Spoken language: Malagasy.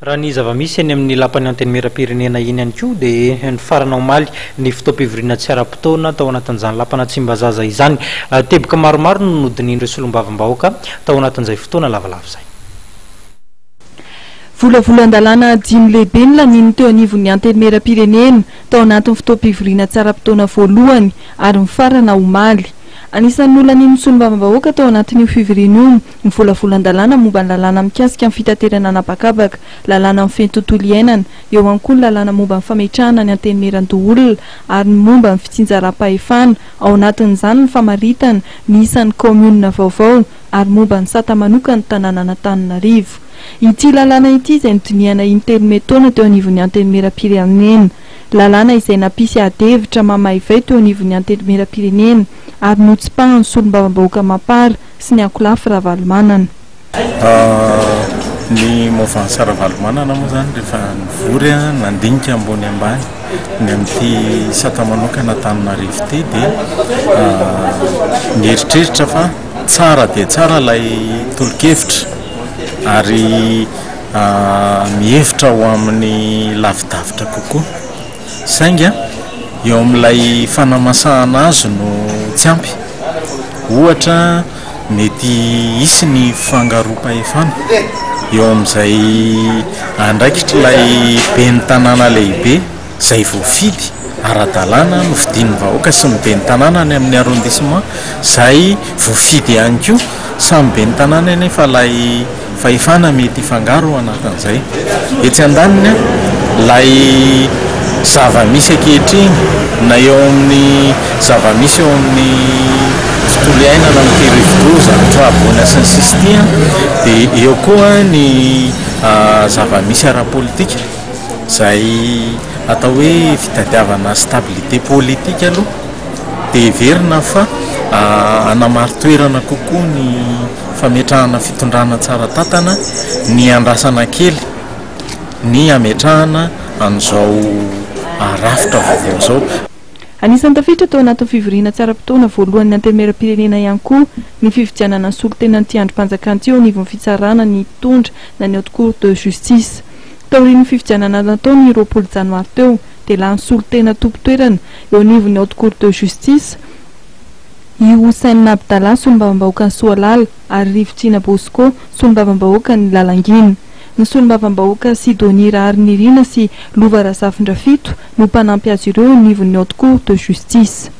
Raha ny zava-misy eny amin'ny lapan'ny Antenimierampirenena iny ihany koa dia nifarana omaly ny fotoam-pivoriana tsy ara-potoana tao anatin'izany lapan'Tsimbazaza izany. Teboka maromaro no nodinihin'ireo solombavambahoaka tao anatin'izay fotoana lavalava izay. Volavolan-dalàna dimy lehibe no lanian'ny teo anivon'ny Antenimierampirenena tao anatin'ny fotoam-pivoriana tsy ara-potoana voalohany ary nifarana omaly. Anisan'ny nolanian'ny solombavambahoaka tao anatin'io fivoriana io ny volavolan-dalàna momba ny lalàna mikasika ny fitaterana an'habakabaka, lalàna mifehy ny tontolo iainana, eo ihany koa ny lalàna momba ny fametrahana ny antenimierandoholona ary ny momba ny fitsinjaram-pahefana, ao anatin'izany ny famaritana ny isan'ny kaominina vaovao ary momba ny sata manokan'ny tanànan'Antananarivo. Ity lalàna ity izay nodinihana intelo mey taona teo anivon'ny Antenimierampirenena. Lalàna izay nampisy ady hevitra mamaivay teo anivon'ny Antenimierampirenena ary notsipahan'ny solombavambahoaka Mapar sy ny ankolafy Ravalomanana. Ny Mouvance Ravalomanana moa izany rehefa nivory nandinika ambony ambany ny amin'ity sata manokana Antananarivo ity dia nieritreritra fa tsara dia tsara ilay tolo-kevitra ary mihevitra ho amin'ny lavidavitra kokoa saingy eo amin'ilay fanamasahana azy no tsy ampy. Ohatra, mety hisy ny fangaroam-pahefana eo amin'izay andraikitr'ilay ben'ny tanàna lehibe izay voafidy ara-dalàna nofidian'ny vahoaka sy ny ben'ny tanàna any amin'ny arrondissement izay voafidy ihany koa. Samy ben'ny tanàna anefa ilay fahefana mety hifangaro ao anatin'izay. Etsy andaniny, ilay zava-misy ankehitriny na eo amin'ny zava-misy eo amin'ny tontolo iainana amin'ity rivodoza, ny traboina sy ny sisa ity dia eo koa ny zava-misy ara-politika izay atao hoe fitadiavana stabilité politique aloha dia heverina fa hanamari-toerana kokoa ny fametrahana fitondrana tsara tantana ny andrasana kely ny hametrahana an'izao rafitra vaovao izao. Anisan'ny tafiditra tao anatin'ny fivoriana tsy ara-potoana voalohan'ny Antenimierampirenena ihany koa ny fifidianana ny solontenan'ity andrim-panjakana ity eo anivon'ny fitsarana ny mpitondra na ny Haute Cour de Justice. Taorian'ny fifidianana natao ny 20 janoary teo dia lany solontena tompon-toerana eo anivon'ny Haute Cour de Justice i Houssen Abdallah solombavambahoakan'i Soalala ary Rivotiana Bosco solombavambahoakan'i Lalangina. Ny solombavambahoaka Sidonie Raharinirina sy Lova Razafindrafito no mpanampy azy ireo eo anivon'ny Haute Cour de Justice.